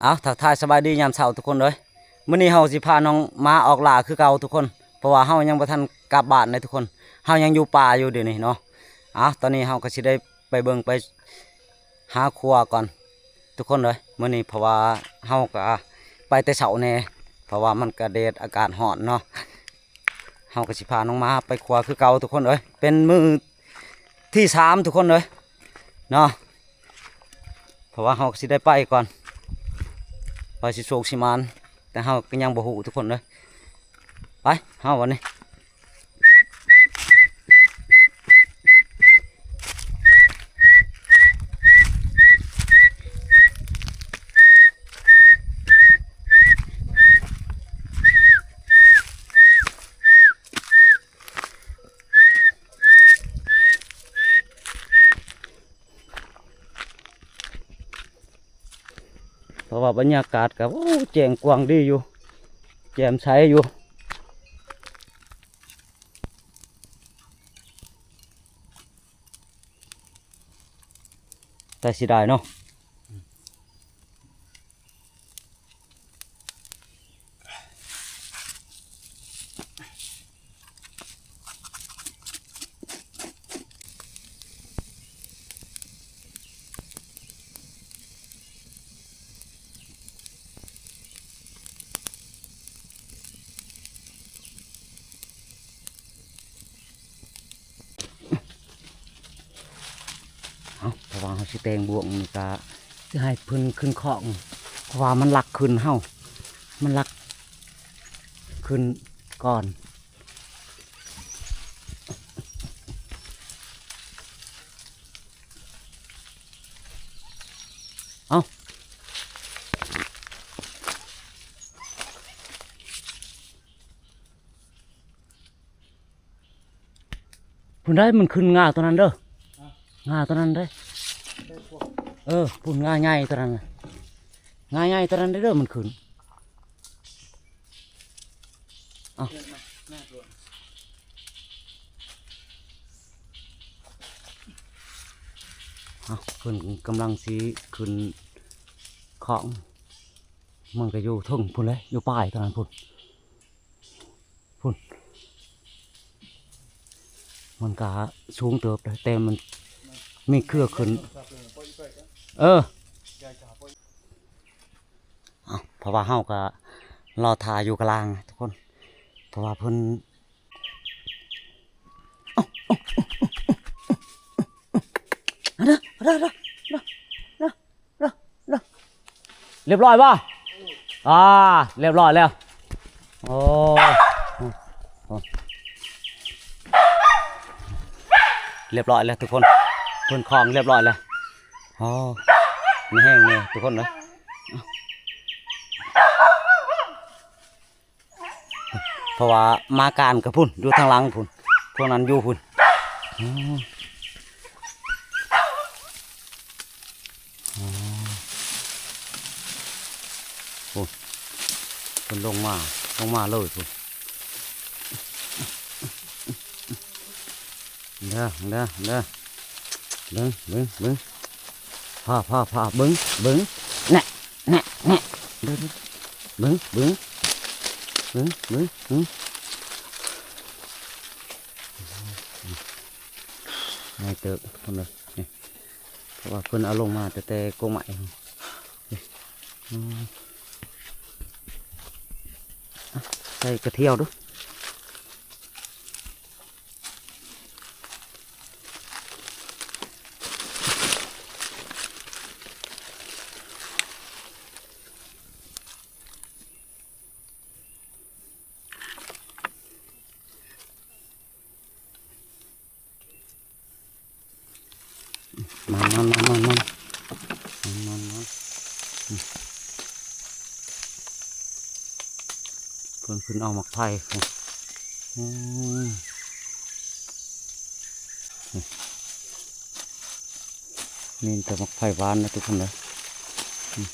ເອົາ ທັກທາຍສະບາຍດີຍາມເຊົ້າທຸກຄົນເອີຍ. ມື້ນີ້ເຮົາຊິພານ້ອງໝາອອກລ່າຄືເກົ່າທຸກຄົນ ເພາະວ່າເຮົາຍັງບໍ່ທັນກັບບ້ານເດ້ທຸກຄົນ ເຮົາຍັງຢູ່ປ່າຢູ່ດຽວນີ້ເນາະ. ເອົາ ຕອນນີ້ເຮົາກໍຊິໄດ້ໄປເບິ່ງໄປຫາຄົວກ່ອນທຸກຄົນເອີຍ ມື້ນີ້ ເພາະວ່າເຮົາກໍໄປແຕ່ເຊົ້າແດ່ ເພາະວ່າມັນກະແດດ ອາກາດຮ້ອນເນາະ. ເຮົາກໍຊິພານ້ອງໝາໄປຄົວຄືເກົ່າທຸກຄົນເອີຍ ເປັນມື້ທີສາມທຸກຄົນເອີຍເນາະ ເພາະວ່າເຮົາກໍຊິໄດ້ໄປກ່ອນ ວ່າຊິໂຊກຊິໝານ ແຕ່ເຮົາກໍຍັງບໍ່ຮູ້ທຸກຄົນເອີຍ. ໄປ ເຮົາບັດນີ້ ເພາະວ່າບັນຍາກາດກໍ ໂອ້ ແຈ້ງກວ້າງດີຢູ່ ແຈ່ມໃສຢູ່ ແຕ່ເສຍດາຍເນາະ. ເອົາ ເພາະວ່າເຮົາຊິແຕ່ງບ່ວງນີ້ກະຊິໃຫ້ເພິ່ນຂຶ້ນຄອກ ເພາະວ່າມັນລັກຂຶ້ນເຮົາ ມັນລັກຂຶ້ນກ່ອນ. ເອົາ ພຸ້ນໃດ໋ ມັນຂຶ້ນງ່າຕົວນັ້ນເດີ ງ່າຕົວນັ້ນເດ້ ເອີ ພຸ້ນງ່າໃຫຍ່ຕົວນັ້ນ ງ່າໃຫຍ່ຕົວນັ້ນເດີ ມັນຂຶ້ນ. ເອົາ ເອົາ ເພິ່ນກຳລັງຊິຂຶ້ນຄອກ ມັນກໍຢູ່ເທິງພຸ້ນເລີຍ ຢູ່ປາຍຕົວນັ້ນພຸ້ນ ພຸ້ນ ມັນກະສູງເຕີບ ແຕ່ມັນມີເຄືອຂຶ້ນ ເອີ ເອົາ ເພາະວ່າເຮົາກໍລໍຖ້າຢູ່ກະລາງທຸກຄົນ ເພາະວ່າເພິ່ນ ເອົາ ເອົາ ເອົາ ເອົາ ເອົາ ເອົາ ເອົາ ເອົາ ເອົາ ລຽບຮ້ອຍບໍ່? ອ່າ ລຽບຮ້ອຍແລ້ວ ໂອ້ ໂອ້ ໂອ້ ລຽບຮ້ອຍແລ້ວທຸກຄົນ ເພິ່ນຄອງລຽບຮ້ອຍແລ້ວ ໂອ້ ມີແຮງແນ່ທຸກຄົນເອີຍ ເພາະວ່າໝາການກໍພຸ້ນ ຢູ່ທາງຫຼັງພຸ້ນ ພວກນັ້ນຢູ່ພຸ້ນ ໂອ້ ໂອ້ ພຸ້ນ ເພິ່ນລົງມາ ລົງມາເລີຍພຸ້ນ ເດີ ເດີ ເດີ ເບິ່ງ ເບິ່ງ ເບິ່ງ ພາ ພາ ພາ ເບິ່ງ ເບິ່ງ ແນະ ແນະ ແນະ ເດີ ເດີ ເບິ່ງ ເບິ່ງ ເບິ່ງ ເບິ່ງ ເບິ່ງ ງ່າຍເຕີບ ເພິ່ນວ່າ ນີ້ ເພາະວ່າເພິ່ນເອົາລົງມາແຕ່ ແຕ່ກົກໄມ້ ນີ້ ອືມ ໃສ່ກະທ່ຽວດູ. ມາ ມາ ມາ ມາ ມາ ມາ ມາ ມາ ເພິ່ນຂຶ້ນເອົາໝາກໄຜ່ ໂອ້ຍ ມີແຕ່ໝາກໄຜ່ຫວານນະທຸກຄົນເດີ ອືມ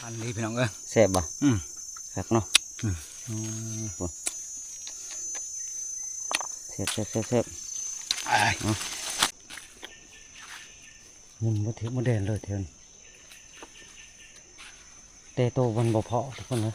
ອັນນີ້ພີ່ນ້ອງເອີຍ ແຊບບໍ່? ອືມ ຄັກເນາະ ອືມ ໂອ້ ແຊບ ແຊບ ແຊບ ແຊບ ເອົາ. ໝຸ່ນໝົດທິດໝົດແດນເລີຍແຖວນີ້ ແຕ່ໂຕມັນບໍ່ພໍທຸກຄົນເອີຍ.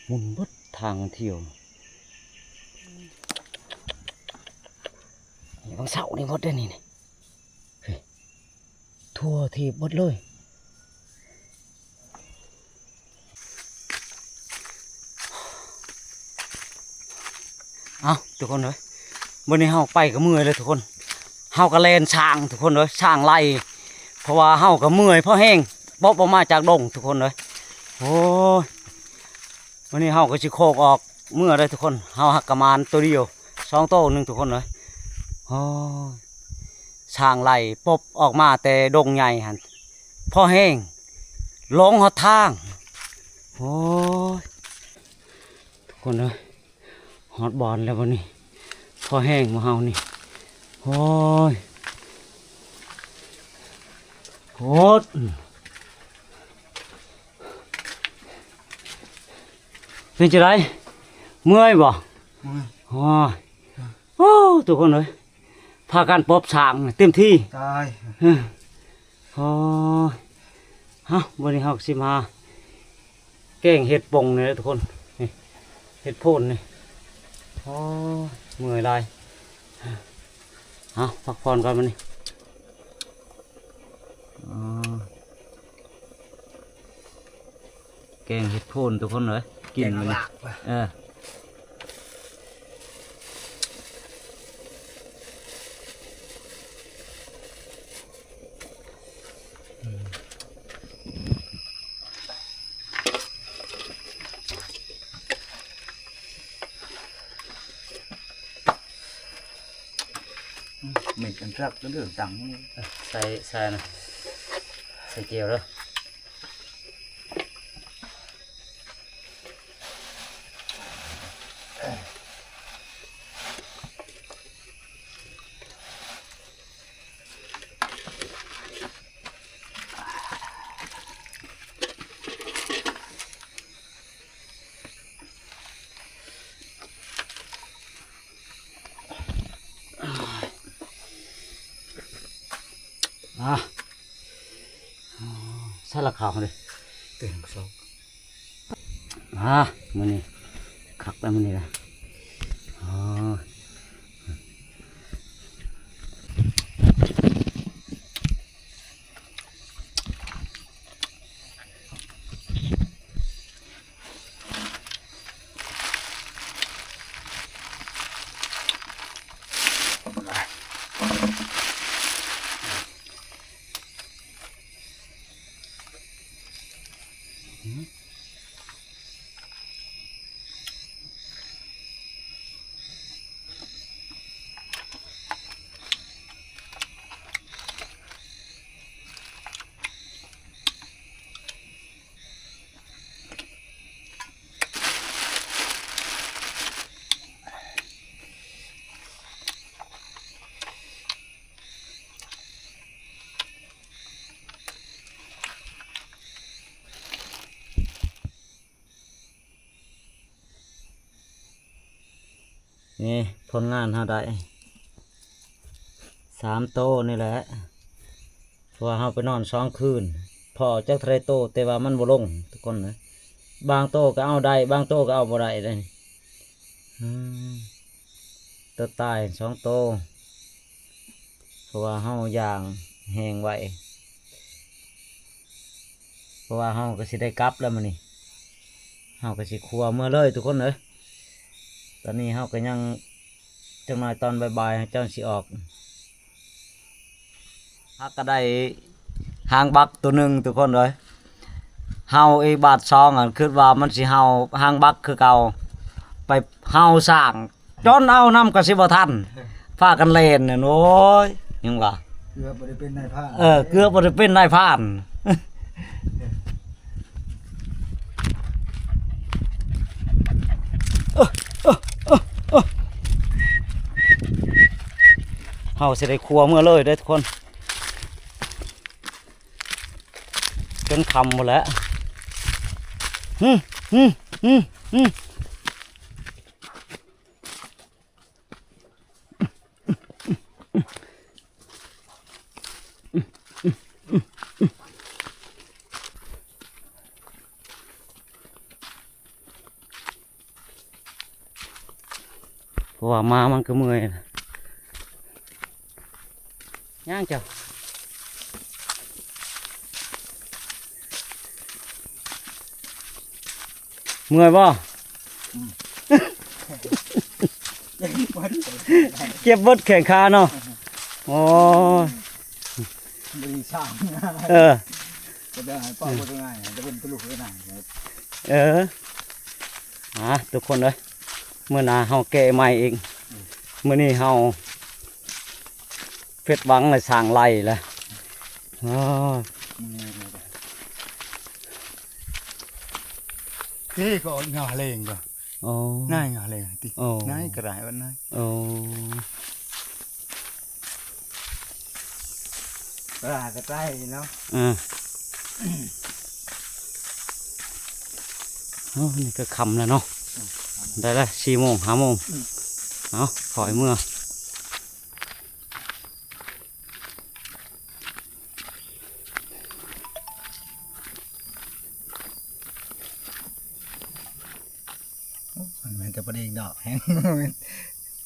ໝຸ່ນເບິດທາງທ່ຽວ ນີ້ ບາງເສົານີ້ໝົດເດ້ນີ້ ນີ້ ເຮີ້ຍ ທົ່ວທີບໝົດເລີຍ. ເອົ້າ ທຸກຄົນເອີຍ ມື້ນີ້ເຮົາໄປກໍເມື່ອຍເລີຍທຸກຄົນ ເຮົາກໍແລ່ນຊ້າງທຸກຄົນເອີຍ ຊ້າງໄລ່ ເພາະວ່າເຮົາກໍເມື່ອຍພໍແຮງ ປົບອອກມາຈາກດົງທຸກຄົນເອີຍ. ໂອ້ຍ ມື້ນີ້ເຮົາກໍຊິໂຄກອອກເມືອເດີທຸກຄົນ ເຮົາຫາກກະໝານໂຕດຽວສອງໂຕໜຶ່ງທຸກຄົນເອີຍ. ໂອ້ຍ ຊ້າງໄລ່ປົບອອກມາແຕ່ດົງໃຫຍ່ຫັ້ນ ພໍແຮງ ຫຼົງຮອດທາງ. ໂອ້ຍ ທຸກຄົນເອີຍ ຮອດບ່ອນແລ້ວບັດນີ້ ພໍແຮງໝູ່ເຮົານີ້. ໂອ້ຍ ໂພດ ເປັນຈັ່ງໃດ ເມື່ອຍບໍ່? ໂອ້ຍ ໂອ້ ທຸກຄົນເອີຍ ພາກັນປົບຊ້າງເຕັມທີ່ ຕາຍ ເອີ ໂອ້ຍ ເຮົາ ມື້ນີ້ເຮົາຊິມາແກງເຫັດປົງນີ້ແຫຼະທຸກຄົນ ນີ້ ເຫັດໂພນນີ້. ໂອ້ຍ ເມື່ອຍຫຼາຍ ເຮົາພັກຜ່ອນກ່ອນມື້ນີ້. ອໍ ແກງເຫັດໂພນທຸກຄົນເອີຍ ກິນມື້ນີ້ ເອີ. ເມັດອັນຮັກເລື່ອງຕັງ ໃສ່ ໃສ່ນະ ໃສ່ແຈ່ວເດີ. ອ່າ ໃສ່ລະຂາວເດ້ ເຕັມຊອກ. ອ່າ ມື້ນີ້ຄັກແລ້ວມື້ນີ້ນະ ອໍ. ນີ້ ຜົນງານເຮົາໄດ້ສາມໂຕນີ້ແຫຼະ ເພາະວ່າເຮົາໄປນອນສອງຄືນ ພໍຈັກເທົ່າໃດໂຕ ແຕ່ວ່າມັນບໍ່ລົງທຸກຄົນເອີຍ ບາງໂຕກໍເອົາໄດ້ ບາງໂຕກໍເອົາບໍ່ໄດ້ເດ້. ອືມ ໂຕຕາຍສອງໂຕ ເພາະວ່າເຮົາຢ່າງແຮງໄວ້ ເພາະວ່າເຮົາກໍຊິໄດ້ກັບແລ້ວມື້ນີ້ ເຮົາກໍຊິຄົວເມືອເລີຍທຸກຄົນເອີຍ. ຕອນນີ້ເຮົາກໍຍັງ ຈັກໜ້ອຍຕອນບ່າຍໆ ເຮົາຈັ່ງຊິອອກ. ຫາກກໍໄດ້ຫາງບັກໂຕໜຶ່ງທຸກຄົນເອີຍ ເຫົ່າອີກບາດສອງ ອັນຄິດວ່າມັນຊິເຫົ່າຫາງບັກຄືເກົ່າ ໄປເຫົ່າຊ້າງ ຈົນເອົານຳກໍຊິບໍ່ທັນ ພາກັນແລ່ນນັ້ນ ໂອ້ຍ ຍັງວ່າ ເກືອບບໍ່ໄດ້ເປັນນາຍພານ ເອີ ເກືອບບໍ່ໄດ້ເປັນນາຍພານ. ເຮົາຊິໄດ້ຄົວເມືອເລີຍເດ້ທຸກຄົນ ຈົນຄ່ຳພຸ້ນແຫຼະ. ຫື ຫື ຫື ຫື. ວ່າມາມັນກໍເມື່ອຍນະ. ຍ່າງເຈົ້າ ເມື່ອຍບໍ່? ອືມ ເຈັບເບິດແຂນຂາເນາະ. ໂອ້ຍ ບໍ່ໄດ້ສ້າງ ເອີ ກໍໄດ້ໃຫ້ເປົ່າ ອືມ ເບິ່ງງ່າຍ ແຕ່ເພິ່ນໄປລຸກໄປນາງ ເອີ ອ່າ ທຸກຄົນເອີຍ ມື້ໜ້າເຮົາແກະໃໝ່ອີກ. ອືມ ມື້ນີ້ເຮົາຜິດຫວັງແລ້ວ ສ້າງໄລ່ແລ້ວ. ໂອ້ຍ ເອີ ກໍຫຍ້າແລງກໍ ໂອ້ ນາຍຫຍ້າແລງຕິ ໂອ້ ນາຍກໍໄດ້ວ່ານາຍ ໂອ້ ປາກະໄຕເນາະ ອືມ ໂອ້ ນີ້ກໍຄ່ຳແລ້ວເນາະ ອືມ ໄດ້ລະ ສີ່ໂມງ ຫ້າໂມງ ອືມ ເອົາ ຂໍໃຫ້ເມືອ. ໂອ້ ມັນແມ່ນແຕ່ປາເດັກດອກ ແຮງ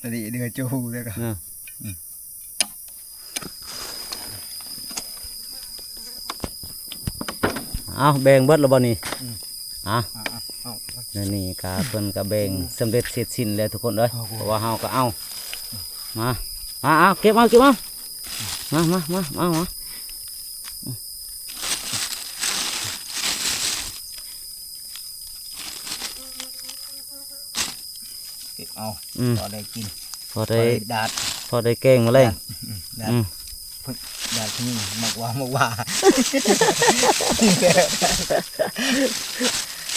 ປາເດັກເດືອຈູແລ້ວກໍ ເອີ ອືມ ເອົາ ແບ່ງເບິດແລ້ວບໍ່ນີ້? ອືມ ອ່ະ ອ່ະ ອ່ະ ເອົາ ແນວນີ້ກະເພິ່ນກະແບ່ງ ອືມ ສຳເລັດເສັດສິ້ນແລ້ວທຸກຄົນເອີຍ ເພາະວ່າເຮົາກະເອົາ ມາ ມາ ເອົາ ເກັບເອົາ ເກັບເອົາ ມາ ມາ ມາ ເອົາ ມາ ເກັບເອົາ ອືມ ພໍໄດ້ກິນ ພໍໄດ້ ພໍໄດ້ດາດ ພໍໄດ້ແກງມາແລງ ດາດ ອືມ ດາດ ອືມ ດາດນີ້ມັກວ່າ ມັກວ່າ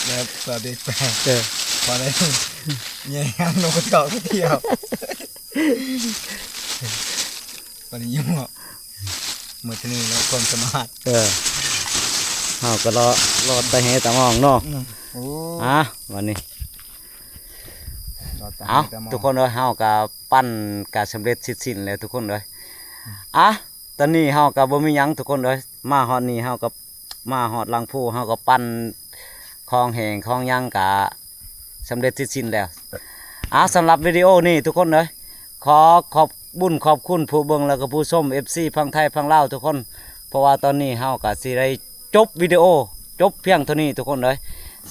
ແລ້ວພໍໄດ້ແປງ ເອີ ພໍໄດ້ແຍງນົກກະຈອກໄປທ່ຽວ ບໍ່ໄດ້ຫຍັງເນາະ ມື້ນີ້ເນາະ ຄວາມສາມາດ ເອີ ເຮົາກໍເລາະ ເລາະແຕ່ແຫແຕ່ມອງເນາະ ອືມ ໂອ້ ອ່ະ ບັດນີ້ ເລາະແຕ່ແຫແຕ່ມອງ ເອົາ ທຸກຄົນເອີຍ ເຮົາກໍປັ່ນກໍສຳເລັດເສັດສິ້ນແລ້ວທຸກຄົນເອີຍ ອ່ະ ຕອນນີ້ເຮົາກໍບໍ່ມີຫຍັງທຸກຄົນເອີຍ ມາຮອດນີ້ເຮົາກໍ ມາຮອດຫຼັງພູ ເຮົາກໍປັ່ນຂອງແຫ້ງຂອງຫຍັງກະສຳເລັດເສັດສິ້ນແລ້ວ. ອ່າ ສຳລັບວິດີໂອນີ້ທຸກຄົນເອີຍ ຂໍຂອບບຸນຂອບຄຸນຜູ້ເບິ່ງ ແລ້ວກໍຜູ້ຊົມ ເອັຟຊີ ຝັ່ງໄທຝັ່ງລາວທຸກຄົນ ເພາະວ່າຕອນນີ້ເຮົາກໍຊິໄດ້ຈົບວິດີໂອ ຈົບພຽງເທົ່ານີ້ທຸກຄົນເອີຍ.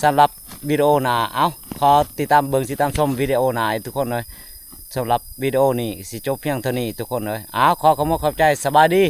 ສຳລັບວິດີໂອໜ້າ ເອົ້າ ຂໍຕິດຕາມເບິ່ງ ຕິດຕາມຊົມວິດີໂອໜ້າອີກທຸກຄົນເອີຍ. ສຳລັບວິດີໂອນີ້ຊິຈົບພຽງເທົ່ານີ້ທຸກຄົນເອີຍ. ເອົ້າ ຂໍຂອບມຸກຂອບໃຈ ສະບາຍດີ.